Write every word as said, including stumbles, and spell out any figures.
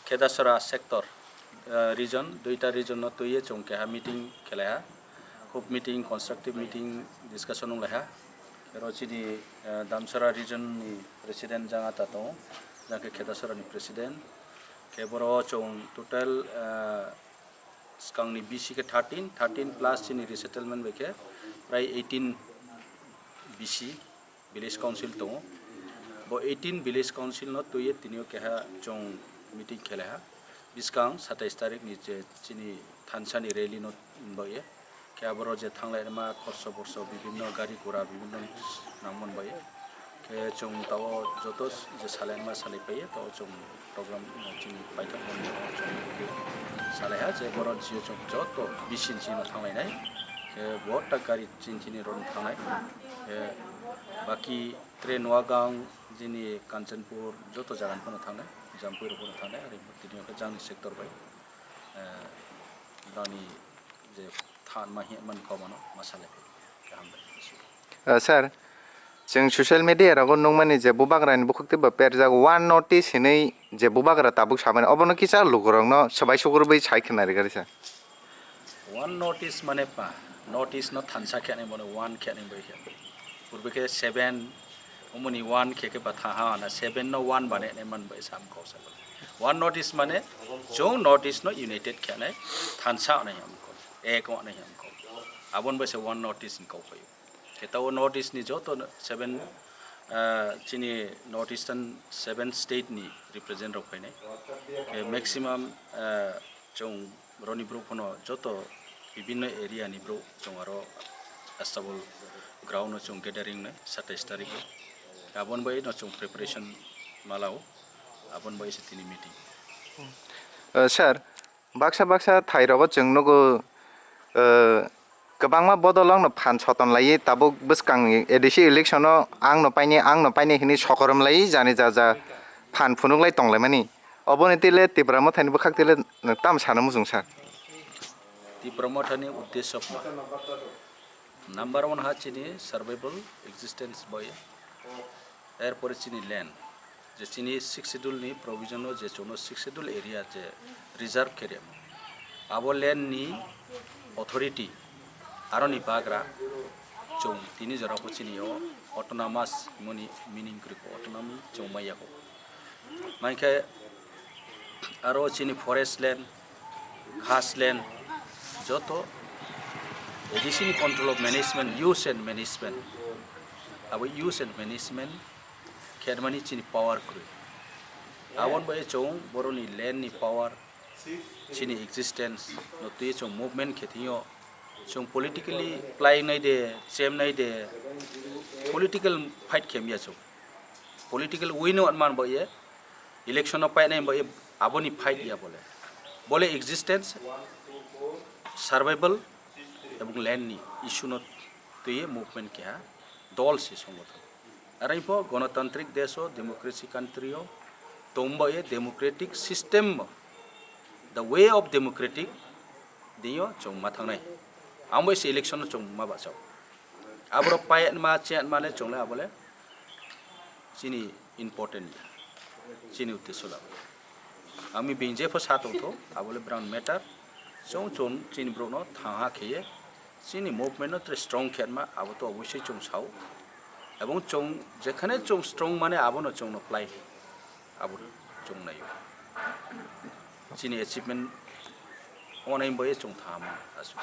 Khedasora sector, eh, region, duita region no twiwi chwng keha meeting khelaiha. Khub meeting, constructive meeting, discussion wnglaiha. Oro chini, eh, Damsara region ni president jang ata tongo, jang khe Khedasora ni president. Khe boro chwng total, eh, swkangni B C khe thirteen, thirteen plus chini resettlement bai khe prai eighteen B C village council tongo. Bo eighteen village council no twiwi tini o keha chwng meeting khelaiha. Bwskang satais tarik ni je chini thansa ni rally no bai khe aboro je thanglai ma khorso borso bibinno gari gura bibinno nangmani bai. Khe chwng tao joto je salai ma salai pai tao chwng program chini paithak mani chwng salai ha je borok jio chwng joto B C ni chini thanglai nai. Khe bo ta gari chini chini rok thangnai. Khe baki Tre Noagang, jini Kanchanpur, joto jaga ni phano thangnai, Jampui rok phano thangnai, ari tini o khe jang ni sector bai, eh, brani je than ma hi man kau mano, ma salai phai, kaham bai. Eh, sir, chwng social media rogo nukmani je bubagra ni bukhuk tei bo perjak one notice hinwi je bubagra tabuk samani, obono kisa lukurokno swbai sukurwi sai khna rwgari sir. One notice mane pa, notice no thansa khe nai bono one khe nai bai khe. Purbe khe seven, umuni one khe khe ba tha ha na seven no one bane nai man bai sam kau sa. One notice mane chwng notice no united khe nai thansa nai ham kau. Ek nai ham kau. Abon bai se one notice ni kau pai. Khe tao North East ni joto seven, ah, chini North Eastern seven state ni represent rok phainai. Khe maximum, ah, chwng roni brouh phano joto bibinno area ni brouh chwng aro Astabol ground o chwng gathering nai satais tarik o. Abon bai no chwng preparation malao, abon bai se tini meeting. Eh, sir, baksa baksa thai rogo chwng nugo, eh, kwbangma bodol wngno phan soton laiwi tabuk bwskangni A D C election o ang no paini, ang no paini hinwi sokorom laiwi jani ja ja phan phunuk lai tong laimani. Oboni twi le Tipra Mothani bwkhak twi le nwng tamo sana muchung sir? Tipra Mothani uddesho kma? Number one ha chini survival existence bai. Erpore chini land, je chini Sixth Schedule ni provision o je chwngno Sixth Schedule area je reserve khe riyamo, abo land ni authority aroni bagra chwng tini jora bo chini o autonomous himoni meaning kwrwi kho, autonomy chwng maya kho. Maikhe aro chini forest land, khas land, joto A D C ni control of management, use and management. Abo use and management khetmani chini power kwrwi. Aboni bai chwng boroni land ni power, chini existence no twi chwng movement khe thwngyo. Chwng politically play nai de, chem nai de, political fight khe mya chwng. Political win o man bo ye, election o painai bo ye, aboni fight ya bole. Bole existence, survival ebong land ni issue no twi movement keha dol se songothon. Aro pho gonotantrik desh o, democracy country o tong bo ye, democratic system o, the way of democratic dino chwng ma thangnai. Ang bo se election o chwng ma bachao. Aboro payat ma chet mane chwng le abole chini important ya. Chini uddesho labo. Ami bini jepho sa tongtho, abole brown matter. Chwng chwng chini borokno thangha kheye chini movement no tre strong khetma abo to obosoi chwng sao. Ebong chwng jekhane chwng strong mane abono chwngno play. Abo chwng naio. Chini achievement onai boye chwng thangha mano aswk.